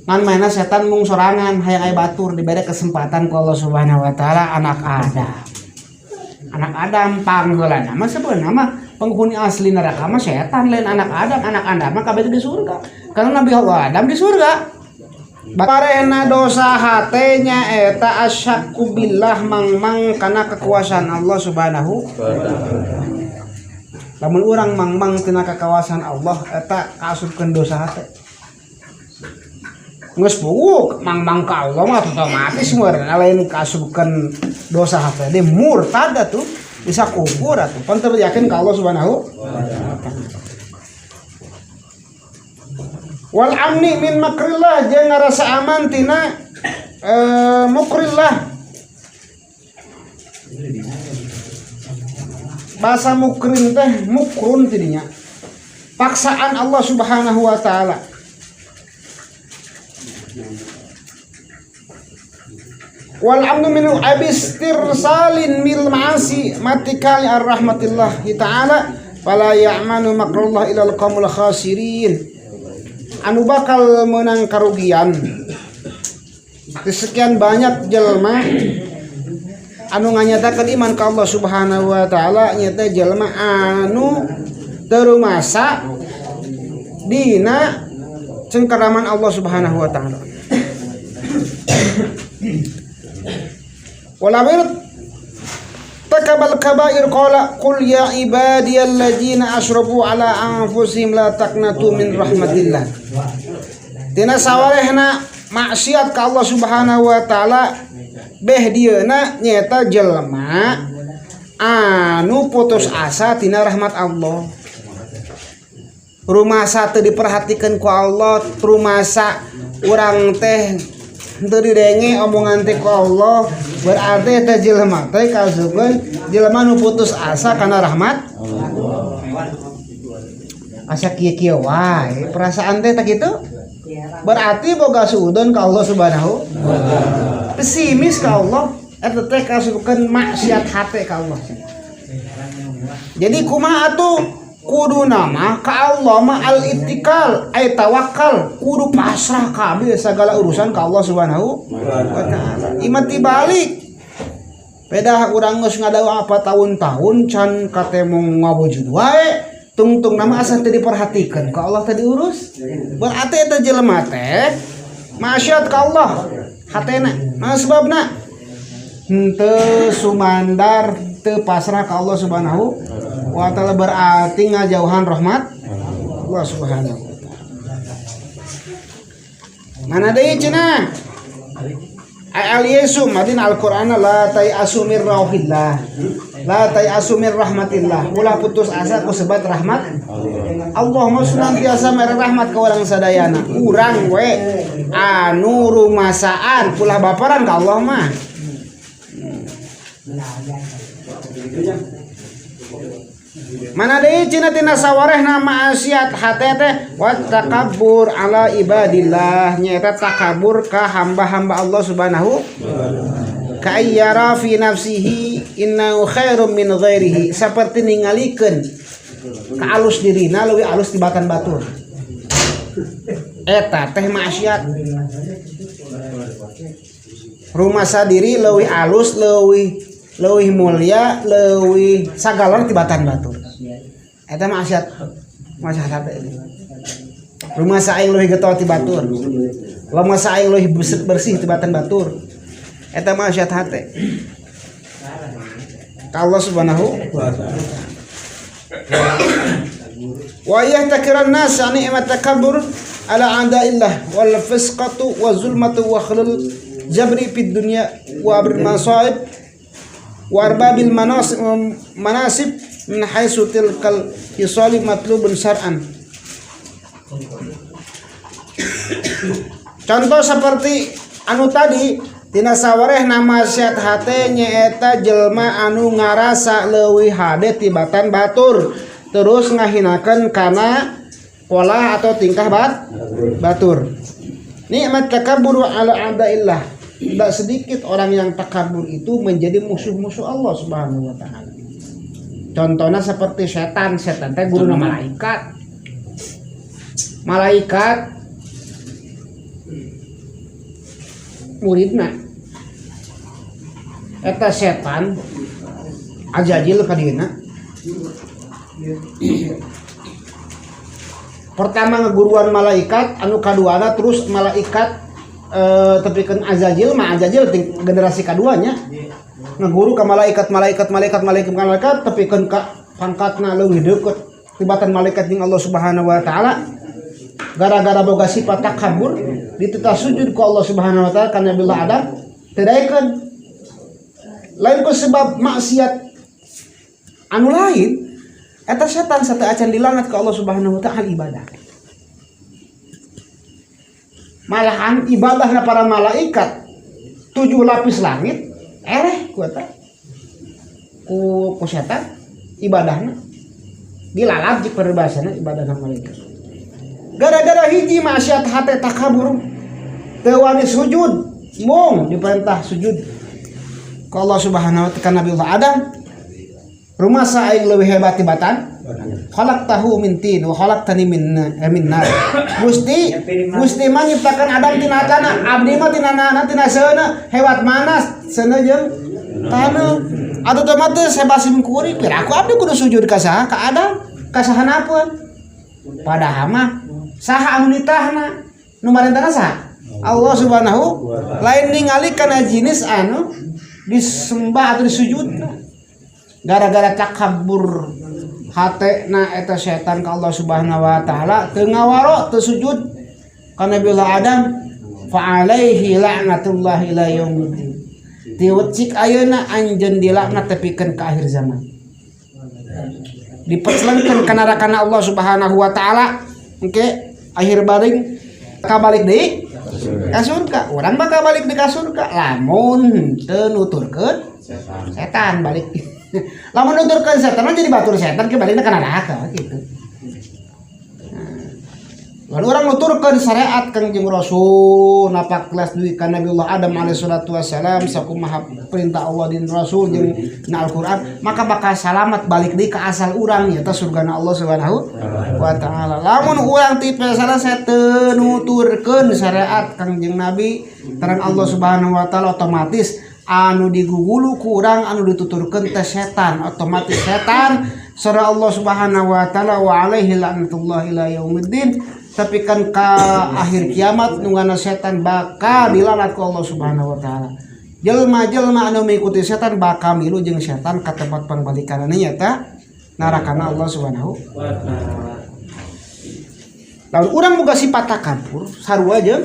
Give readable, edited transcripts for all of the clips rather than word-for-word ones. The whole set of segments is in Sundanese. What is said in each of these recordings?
Ngan mainna setan mung sorangan hayang aya batur dibere kesempatan ku Allah Subhanahu wa taala anak Adam. Anak Adam pangheulana mah sebenarnya mah penghuni asli neraka mah setan lain anak Adam. Anak Adam mah kabeh di surga. Karena Nabi Allah Adam di surga. Parehna dosa hate nya eta asyakku billah mangmang kana kekuasaan Allah Subhanahu wa taala. Lamun urang mangmang tina kekuasaan Allah eta kaasupkeun dosa hate. Geus puguh mangmang ka Allah mah otomatis meureun lain kaasupkeun dosa hate deui murtad atuh bisa kufur atuh. Pan teu yakin ka Allah Subhanahu wa taala. Wal amni min makrillah jeung ngarasa aman tina mukrillah. Bahasa mukrin teh mukrun tidinya. Paksaan Allah Subhanahu wa taala. Wal amnu min abistirsalin mil ma'asi matikali ar-rahmatillah ta'ala fala ya'manu makrullah ilal qaumul khasirin. Anu bakal menang karugian di sekian banyak jelma anu nganyatakeun iman ka Allah Subhanahu wa taala nyata jelma anu terumasa dina cengkeraman Allah Subhanahu wa taala. Wala takabal kabair qala qul ya ibadiyalladzina asrafu ala anfusihim la taqnatu min rahmatillah. Tina sawarehna maksiat ka Allah Subhanahu wa taala beh dieuna nyeta jelema anu putus asa tina rahmat Allah. Rumasa teu diperhatikeun ku Allah, rumasa urang teh teu didenge omongan teh ku Allah, berarti eta jelema teh kasukeun jelema nu putus asa kana rahmat Allah. Asa kieu-kieu wae perasaan teh tak kitu? Berarti boga suudon ka Allah Subhanahu wa taala. Pesimis ka Allah eta teh kasukeun maksiat hate ka Allah. Jadi kumaha atuh kudu nama ka Allah mah al-ittikal ay tawakal, kudu pasrah kabeh segala urusan ka Allah Subhanahu wa taala. Ieu tibalik. Pedah urang geus ngadawa apa tahun-tahun can katemu ngawujud wae, tungtung nama asa teu diperhatikeun ka Allah teh diurus. Berarti eta jelema teh maksiat ka Allah hatena. Nah sebabna henteu sumandar teu pasrah ka Allah Subhanahu wa taala, berarti ngajauhan rahmat Allah Subhanahu wa taala. Mana deui cenah? Al Yesu madin Al-Qur'an la ta'asu mir rauhillah. La ta'asu mir rahmatillah. Ulah putus asa ku sebat rahmat Allah mah senantiasa mere rahmat ka urang sadayana. Urang we anu rumasaan ulah baparan ka Allah mah. Mana deui cenah tina sawarehna maksiat hate teh wa takabbur ala ibadillah, nyaeta takabur ka hamba-hamba Allah Subhanahu kayyara fi nafsihi innahu khairum min ghairihi, saperti ningalikeun ka alus dirina leuwih alus tibatan batur. Eta teh maksiat. Rumasa diri leuwih alus, leuwih mulia, leuwih sagalor tibatan batur. Eta maksiat, maksiat hate. Rumasa aing leuwih getol ti batur. Rumasa aing leuwih bersih tibatan batur. Eta maksiat hate. Ka Allah Subhanahu wa taala. Wa yahtakiran nas ni'mat takabbur ala a'da'illah wal fisqatu wa zulmatu wa khulul jabri fid dunya wa abril masaib wa arbabil manasib min haitsu tilkal hisali matlubun syar'an. Contoh seperti anu tadi tina sawarehna maksiat hate nyaeta jelma anu ngarasa leuwih hade tibatan batur terus ngahinakeun kana pola atau tingkah batur. Nikmat takabbur ala a'da'illah. Tidak sedikit orang yang takabur itu menjadi musuh-musuh Allah Subhanahu wa taala. Contohnya seperti setan, setan teh guruna malaikat. Malaikat Muridna eta setan Ajajil ka dieuna. Pertama ngeguruan malaikat, anu kaduana terus malaikat tepikeun Azazil mah Azazil generasi kaduanya ngeguru ka malaikat malaikat malaikat malaikat malaikat tepikeun ka pangkatna leuwih deukeut tibatan malaikat jeung Allah Subhanahu wa taala. Gara-gara boga sifat takabur dititah sujud ku Allah Subhanahu wa taala ka Nabiullah Adam teu daekeun. Lain ku sebab maksiat anu lain eta setan sateuacan dilanat ku Allah Subhanahu wa taala ibadah. Malahan ibadahna para malaikat 7 lapis langit ereh ku eta ku setan ibadahna dilalap jeung peribahasana ibadahna malaikat. Gara-gara hiji maksiat hate takabur teu wani sujud mung diperintah sujud ku Allah Subhanahu wa taala Nabiullah Adam. Rumasa aing leuwih hebat tibatan khalaqtahu min tin wa khalaqtani min nar. Gusti Gusti mah nyiptakeun Adam tina tanah, abdi mah tina tanah tina seuneu, hebat mana seuneu jeung taneuh. Atuh otomatis hebat sim kuring piraku abdi kudu sujud ka saha? Ka Adam, ka sahanapeun. Padahal mah saha anu nitahna? Nu marentahna saha? Allah Subhanahu. Lain ningali kana jenis anu disembah atau disujudna. Gara-gara takabur hatena eta setan ka Allah Subhanahu wa taala teu ngawaro teu sujud ka Nabiullah Adam fa alaihi la'natullah ila yaumiddin. Tiwecik ayeuna anjeun dilaknat tepikeun ka akhir zaman. Diperselengkeun ka narakana Allah Subhanahu wa taala engke akhir baring kabalik deui ka surga. Urang bakal balik deui ka surga lamun teu nuturkeun setan balik. Lamun nuturkeun setan jadi batur setan ke balikna ka neraka gitu. Nah, lalu orang nuturkeun syariat Kangjeng Rasul napak kelas duit ka Nabiullah Adam alaihi salatu wassalam sakumaha perintah Allah din Rasul jeung na Al-Qur'an maka bakal salamat balik deui ka asal urang nyaeta surgana Allah Subhanahu wa taala. Lamun urang tipe salasa teu nuturkeun syariat Kangjeng Nabi terang Allah Subhanahu wa taala otomatis anu digugulu ku urang anu dituturkeun teh setan otomatis setan surah Allah Subhanahu wa taala wa alaihi la'natullah ila yaumiddin. Tapi kan ka akhir kiamat nungana setan bakal dilanat ku Allah Subhanahu wa taala. Jelma-jelma anu mengikuti setan bakal milu jeung setan ka tempat pangbalikanana nyaeta narakana Allah Subhanahu wa taala. Lamun urang boga sifat takabur sarua jeung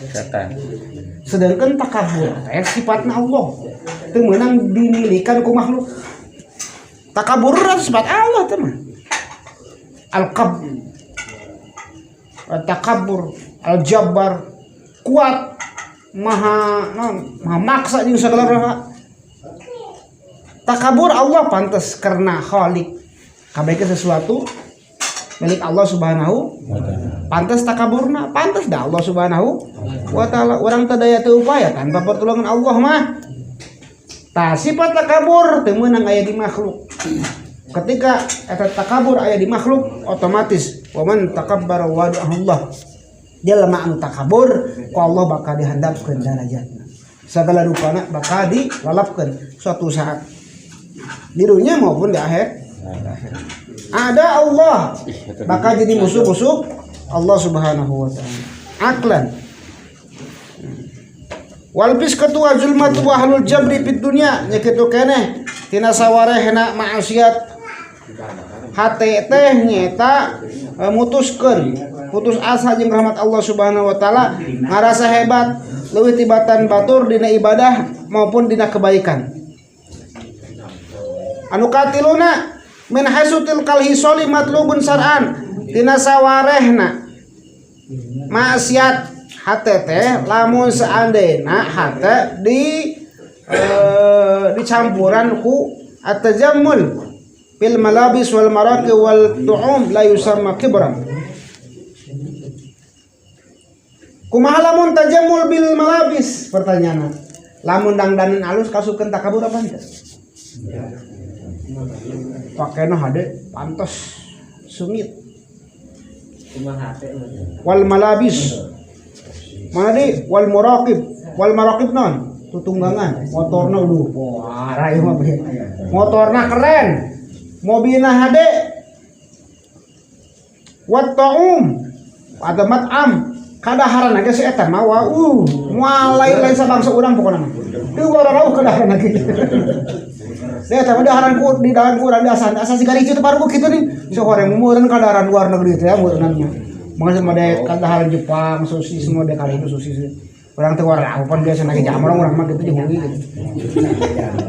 setan. Sedangkan takabur teh sifatna Allah teu meunang dimilikan ku makhluk. Takabur sifat Allah teh mah. Al-qab takabur, al-jabbar, kuat, maha non, maha maksa jeung sagala rupa. Takabur Allah pantes karena khalik. Kabeh sesuatu milik Allah Subhanahu wa taala. Pantes takaburna, pantes dah Allah Subhanahu wa taala. Urang teu daya teu upaya tanpa pertolongan Allah mah. Tah sifat takabur teu meunang aya di makhluk. Ketika eta takabur aya di makhluk otomatis waman takabbara wada'ahullah. Jelema anu takabur ku Allah bakal dihandapkeun darajatna. Sagala rupana bakal dilalapkeun suatu saat. Di dunia maupun di akhir. Ada Allah bakal jadi musuh-musuh Allah Subhanahu wa taala. Aklan. Wal fiskatu wa zulmatu wa ahlul jabri fid dunya nya kitu keneh tina sawarehna maksiat hate teh nyeta mutuskeun putus asa jeung rahmat Allah Subhanahu wa taala ngarasa hebat leuwih tibatan batur dina ibadah maupun dina kebaikan. Anu katiluna min haitsu tilkal hisoli matlubun syar'an tina sawarehna maksiat hate teh lamun seandainya hate di dicampuran ku at-tajammul bil malabis wal maraqi wal tu'um la yusamma kibran. Kumaha lamun tajammul bil malabis pertanyaanna. Lamun dangdanan alus kasukeun takabur apa henteu? Pakena hade pantes sungit. Wal malabis Mana di wal muraqib, wal maraqib non tutunggangan, motorna uduh wah ieu mah motorna keren, mobilna hade, wat ta'um atau mat'am kadaharan ge si eta mah wah moal lain sabangsa urang pokona mah. Teu wararauh kadaharan lagi. Deh, tapi daharan ku di dalam ku urang asa asa siga ricu teu parugu kitu nih. So horeng meureun kadaharan luar negeri teh meureunna. Mangga sama deh kadaharan Jepang, sushi semua deh kali itu sushi. Urang teu wararauh pan biasa lagi jamrong urang mah kitu jeung gitu.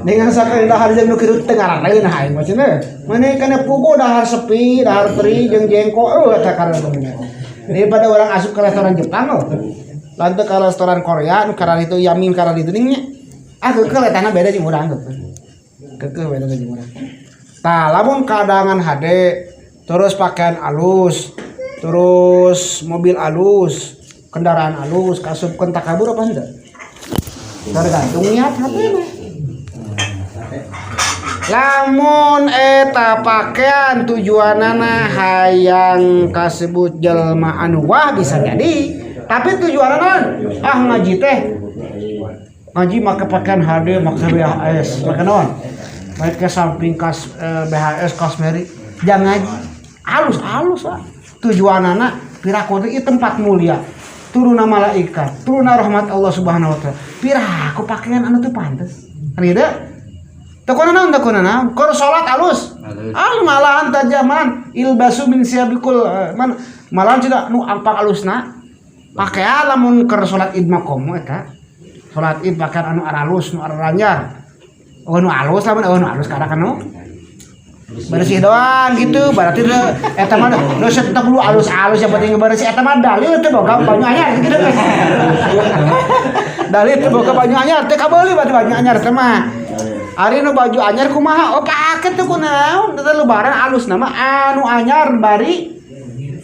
Dengan sakali dahar jeung nu kitu teu ngarareun aing maksudna. Mane kana pugu dahar sepi, dahar teri jeung jengko eueuh eta karena. Daripada orang asup ke restoran Jepang oh. Lantas ke restoran Korea nu karena itu yamin karena itu ning nya. Ah keukeuh etana beda jeung urang gitu. Keukeuh beda jeung urang. Tah lamun kadangan hade terus pakaian alus, terus mobil alus, kendaraan alus, kasupkeun takabur apa enggak? Tergantung niat hati mah. Lamun eta pakaian tujuanana hayang kasebut jelma anu wah bisa jadi, tapi tujuanana ah ngaji teh ngaji make pakaian HD, make BHS, make naon? Make samping kas BHS Kasmeri, jangan ngaji. Alus-alus ah. Tujuanana piraku teh ieu tempat mulia. Turunna malaikat, turunna rahmat Allah Subhanahu wa taala. Piraku pakaian anu teu pantes. Kan gitu? Teu naon teu naon? Keur salat alus. Alus malahan tajaman ilbasu min siyabikul man malahan tidak nu ampak alusna. Pakaian lamun keur salat Id mah komo eta. Salat Id pakaian anu aralus, nu aranyar. Oh nu alus lamun oh nu alus karena kan nu bersih doang gitu berarti teu eta mah nu tetep lu alus-alus yang penting bersih eta mah dalil teu boga banyu anyar gitu. Dalil teu boga banyu anyar teu kabeuli berarti banyu anyar teh mah. Ari nu baju anyar kumaha? Oh pake teu kunaon teu lebaran alus nama anu anyar bari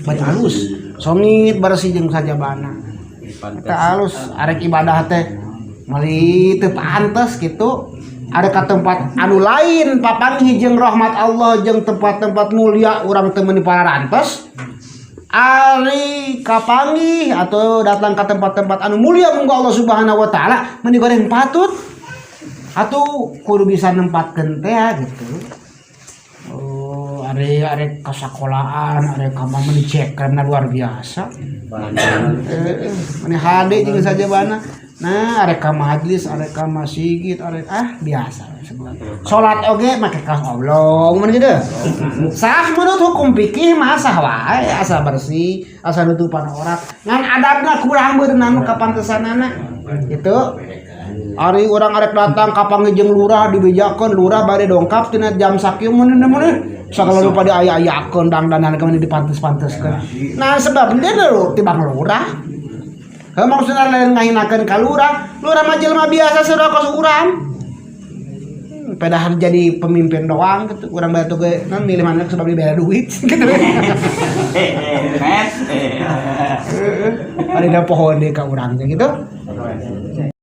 baju alus. Songit bersih jeung sajabana. Eta alus arek ibadah teh meuli teu pantes gitu. Ada ke tempat anu lain papanggih jeung rahmat Allah jeung tempat-tempat mulia urang teu meuni pararantos. Ari kapanggih atau datang ke tempat-tempat anu mulia munggo Allah Subhanahu wa taala meuni goreng patut atau kudu bisa nempatkeun teh gitu. Oh, ari ari ka sakolaan, ari ka mah meuni cekremna luar biasa. Meuni hade jeung sajabana. Nah, arek ka majlis, arek ka masjid, arek ah biasa sebelah. Salat oge make kaos oblong mun gitu. Sah menurut hukum fikih mah sah wae asa bersih, asa nutupan aurat. Ngan adabna kurang beunang nu kapantesanana. Gitu. Ari urang arek datang ka panggih jeung lurah dibejakeun lurah bade dongkap tina jam sakieu mun mun sagala rupa diaya-ayakeun dangdanan ka dipantes-panteskeun. Nah sebab dia lho tibang lurah. Heuh maksudna lain ngahinakeun ka lurah, lurah mah jelema biasa sarua kos urang. Pedah jadi pemimpin doang gitu. Urang batu ge non milih mana sebab dibere duit gitu. Ada pohon deh ka urang gitu.